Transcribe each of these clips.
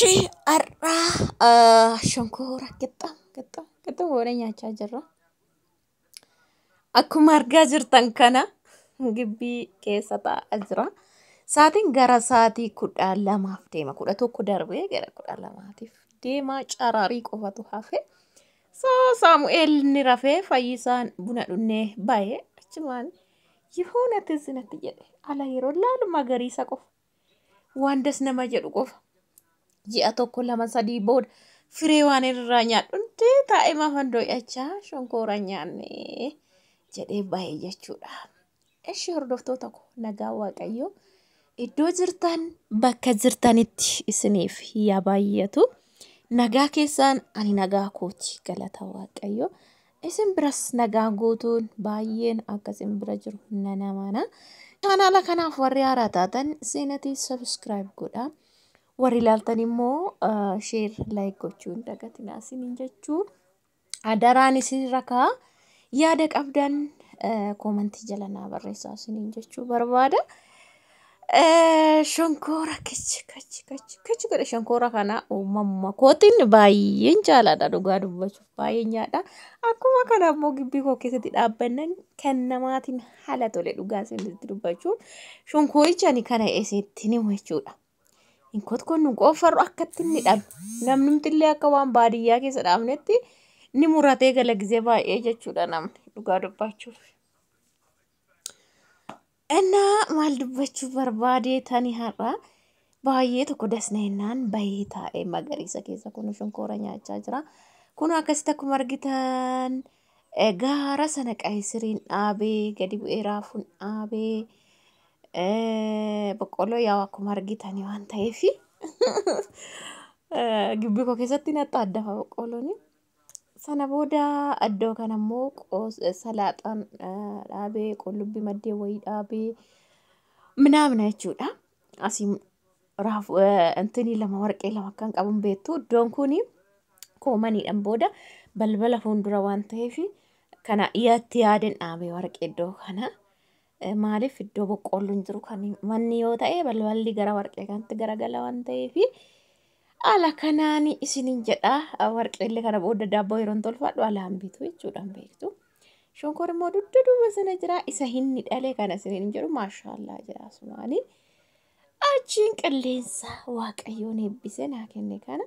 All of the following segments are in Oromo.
Eshi har'aa shonkoora qixxa qixxa qixxa goonee nyaachaa jirra. Akkuma argaa jirtan kana gibbii keessa taa'aa jira. Sa'aatiin gara sa'aatii 12f deema. 11 darbee gara 12tiif deema. Caraarii qofatu hafe. So Saamu'eel ni rafee, Fayyisaan buna dhunnee bahe, achumaan yihuun ati jedhe ala yeroo laalu magariisa qofa. Waan das nama jedhu qofa. Ji'a 1, 2, 3 booda firee waan irraa nyaadhu hundee taa'ee maafan doo'achaa shonkoora nyaanne jedhee bahe jechuudha. Eshi hordoftoota koo, nagaa Waaqayyoo iddoo jirtan bakka jirtanitti isiniif yaa baay'atu. Nagaa keessaan, ani nagaa kooti, galata Waaqayyoo. Isin biras nagaan guutuun baay'een akka isin bira jiru nan amana. Chaanaala kanaaf warri haaraa taatan seenatii subscribe godhaa. Warri ilaaltan immoo share, like gochuu hin dagatinaa isiniin jechuu. Adaraan isin rakaa yaada qabdan koomantii jala naa barreessaa isiniin jechuu barbaada. Shonkoora kachi kachi kachi kachi godhe. Shonkoora kana uumamuma kootiin baay'een jaaladha, dhugaa dubbachuuf baay'een nyaadha. Akkuma kana immoo gibbii koo keessatti dhaabbannan kan namaatiin haala tole, dhugaa isinitti dubbachuuf shonkooricha ani kana isinitti himu jechuudha. Hin kotkonnu, qofarru akkatti inni dhalu. Namnumti akka waan baadiyyaa keessa dhaabnetti ni muratee gala gizee baay'ee jechuudha namni, dhugaa dubbachuuf. Innaa maal dubbachuu barbaadee tani, har'a baay'ee tokko dasna'ennaan bahee taa'ee magariisa keessa kun shonkoora nyaachaa jira. Kun akkasitti akkuma argitan gaara sana qaysiriin dhaabee, gadi bu'ee raafuun dhaabee, boqqolloo yaa akkuma argitan waan ta'eef gibbii koo keessatti natti addafa boqqolloon. Sana booda iddoo kana immoo salaaxaan dhaabee, qullubbii maddee wayii dhaabee minaamina jechuudha. Asii raafuu intinii lama, warqee lama kan qabuun beektu, iddoon kun koomaniidhaan booda balbala fuuldura waan ta'eef kana itti yaadeen dhaabee warqee iddoo kana. Maaliif, iddoo boqqolloon jiru kan manni yoo ta'e balballi gara warqee kanatti garagala waan ta'eef haala kanaan isiniin jedha. Warqeellee kana booda daabboo yeroon tolfadhu alaan bitu jechuudhaan beektu. Shonkoor immoo dugda duuba sana jira. Isa hinni dhalee kana isiniin jedhu, maashaallaa jedha asumaani. Achiin qilleensa Waaqayyoon eebbisee naa kenne kana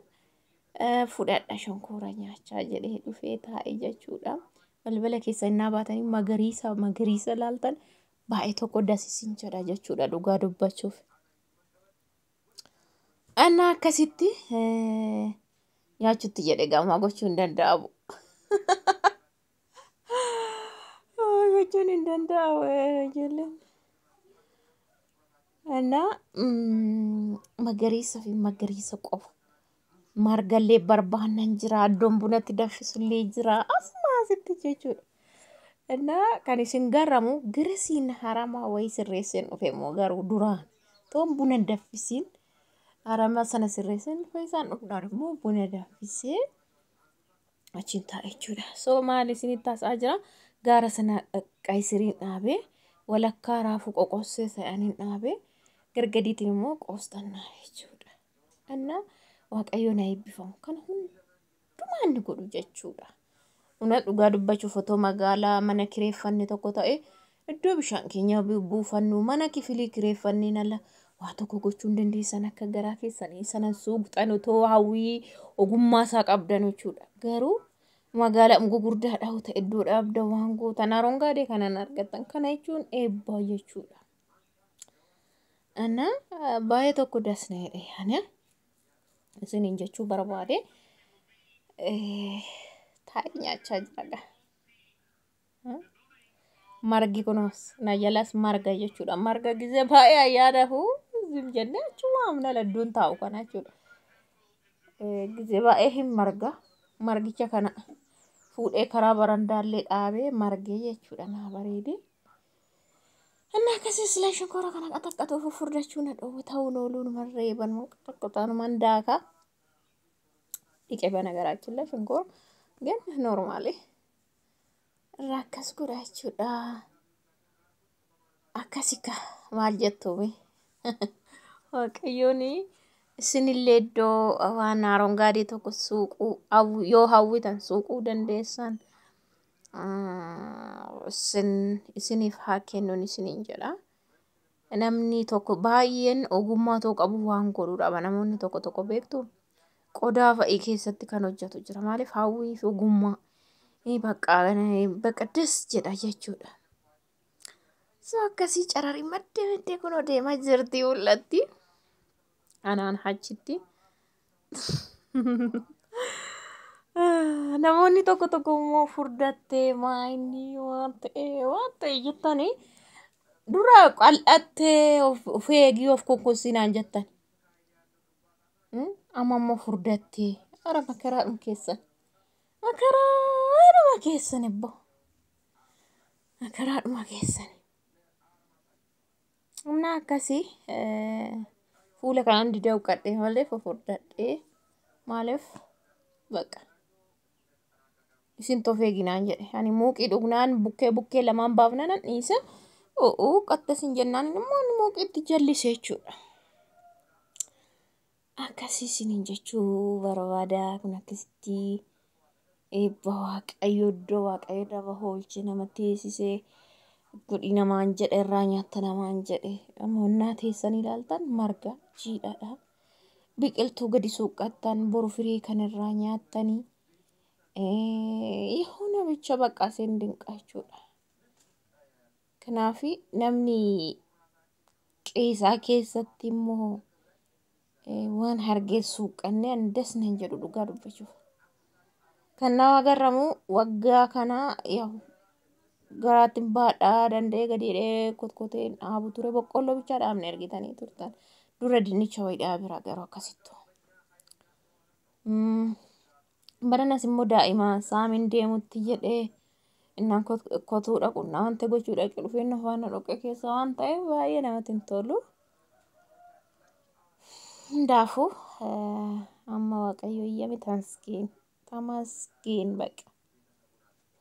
fudhadha, shonkoora nyaachaa jedhee dhufee taa'e jechuudha. Balbala keessa innaa baatanii magariisa magariisa laaltan baay'ee tokko dasisin jedha jechuudha, dhugaa dubbachuuf. Annaa akkasitti nyaachuutti jedhe gamaa gochuu hin danda'amu. Gochuun hin danda'amu ijoolleen. Annaa magariisa fi magariisa qofa. Margallee barbaannan jira, iddoon bunatti danfisullee jira, asuma asitti jechuudha. Innaa kan isin garramu girisiin haramaa wayii sirreesseen dhufe immoo garuu duraan toon buna danfisiin haramaa sana sirreesseen dhufe, isaan dhufnaan immoo buna danfisee achiin taa'e jechuudha. So maal isinitti haasa'aa jira? Gaara sana qaysiriin dhaabee, walakkaa raafuu qoqossee ta'aniin dhaabee, gargadiitiin immoo qoostan dhaabee jechuudha. Innaa Waaqayyo na eebbifamu, kana hundumaa inni godhu jechuudha. Una dhugaa dubbachuuf otoo magaalaa mana kireeffanne tokko ta'e, iddoo bishaan keenya buufannu mana kifilii kireeffanneen ala waa tokko gochuu hin dandeessan, akka garaa keessanii sana suuqxan otoo hawwii ogummaa isaa qabdan jechuudha. Garuu magaalaa gurguddaadha yoo ta'e iddoo dhaabda waan gootan arongaadee kanan argattan, kana jechuun eebbaa jechuudha. Ana baay'ee tokko dasna jedhe ani isiniin jechuu barbaade, taa'ee nyaachaa jira. Margi kunuus na jalas marga jechuudha. Marga gizee baay'ee ayyaanafu zim jennee achuma amna ladduun taa'u kana jechuudha. Gizee baay'ee hin marga. Margicha kana fuudhee karaa barandaallee dhaabee margee jechuudha, naa bareede. Inni akkasii sila shonkoora kana qaxaqqatuuf furdachuu na dhoowwe, ta'uun ooluun marreeban qaxaqqatanuman daakaa. Dhiqee bana garaachilla shonkoora ግን normally irraa akkas godha jechuudha. Akkasika maal jettuumi, Waaqayyoon Isinillee iddoo waan arongaadii tokko suuquu yoo hawwitan suuquu dandeessan. Isiniif haa kennuun isiniin jedha. Namni tokko baay'een ogummaa ta'uu qabu waan godhuu dhaba. Namoonni tokko tokko beektu qodaa fa'ii keessatti kan hojjetu jira. Maaliif hawwii fi ogummaa bakka des jedha jechuudha. So akkasii cararii maddee maddee kunoo deemaa jirti mul'atti. Anaan achitti. Namoonni tokko tokko immoo furdattee maayinii waan ta'e waan ta'e jettanii dura qal'attee of eegii of kokkossinaan jettan. Amma immoo furdattee ara makaraadhuma keessan. Makaraadhuma keessan ebboo. Makaraadhuma keessan. Humna akkasii fuula kanaan didee uqqadhee malee fufurdadhee maaliif baqa. Isin of eeginaan jedhe. Ani muuqii dhugnaan bukkee bukkee lamaan baafna nan dhiisa. O'uu qattasin jennaan immoo inni muuqiitti jallise jechuudha. Akkasii isiniin jechuu barbaada. Kun akkasitti eebba waaqayyo iddoo waaqayyo nama oolche nama teessisee godhi namaan jedhe irraa nyaatta namaan jedhe. Amma teessan ilaaltan marga jiidhaadha. Biqiltuu gadi suuqqattan boru firii kan irraa nyaattanii. Yihuna bicha bakka isin dinqa jechuudha. Kanaaf namni qeesaa keessatti immoo waan hargee suuqqannee ani das nan jedhu dhugaa dubbachuuf. Kan nama garramu waggaa kana garaatti baadhaa danda'ee gadi hidhee kotkoteen dhaabu ture boqqolloo bichaa dhaabne argitanii turtan. Dura dinnicha wayii dhaabira garuu akkasittu. Baranas immoo daa'ima saamiin deemutti jedhee innaan kotuu dhaqu wanta gochuu dhaqu dhufeen afaan dhoqqee keessa waan ta'eef baay'ee namatti hin tolu. Hundaafuu amma waaqayyo eeyyame tamasgeen tamasgeen baqa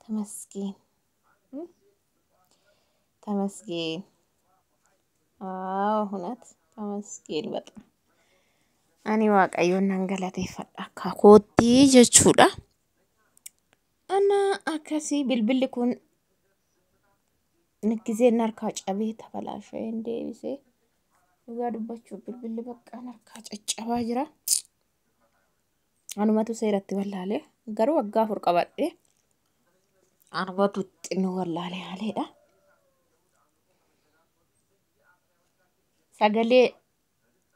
tamasgeen tamasgeen እውነት ተመስገን በጣም ani waaqayyoon nan galateeffadha akka kootti jechuudha. Ana akkasii bilbilli kun giseen harkaa cabee tabalaashee deebisee dhugaa dubbachuuf bilbilli baqqaan harkaa caccabaa jira. Anumatu seeratti wallaalee garuu waggaa 4 qabadhee anumatu xinnoo wallaalee haaleedha. Sagalee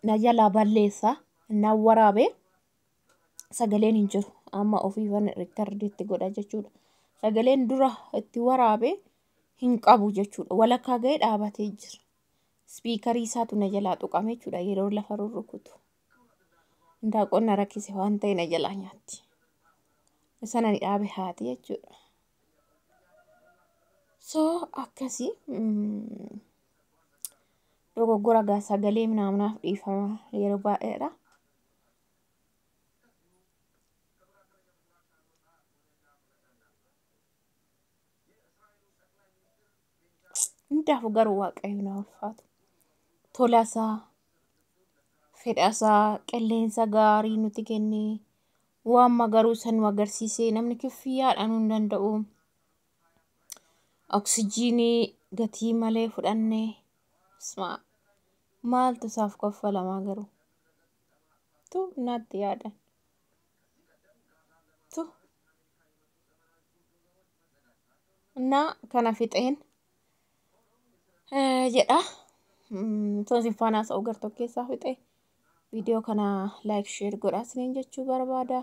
na jalaa balleessaa na waraabee sagaleen hin jiru amma ofiifan riikardiitti godha jechuudha. Sagaleen dura itti waraabee hin qabu jechuudha. Walakkaa ga'ee dhaabatee jira. Spiikarii isaatu na jalaa tuqame jechuudha yeroo lafa rurrukutu. Indaaqoon na rakkise waan ta'e na jalaa nyaatti. Sana ni dhaabe haati jechuudha. So akkasii dogoggora gaa sagalee minaaminaaf dhiifama yeroo baay'eedha. Hundaafuu garuu waaqayyo na ulfaatu. Tolasaa, fedhasaa, qilleensa gaarii nuti kennee waan magaruu san nu agarsiisee namni kiffiyyaadhaan hin danda'u. Oksijiinii gatii malee fudhannee maaltu isaaf kaffalamaa garuu? Tu natti yaadan. Tu kana fixeen jedha. Toon isin faana haasa'u gartokkeessaa fixee viidiyoo kana laayik sheer godhaa isiniin jechuu barbaada.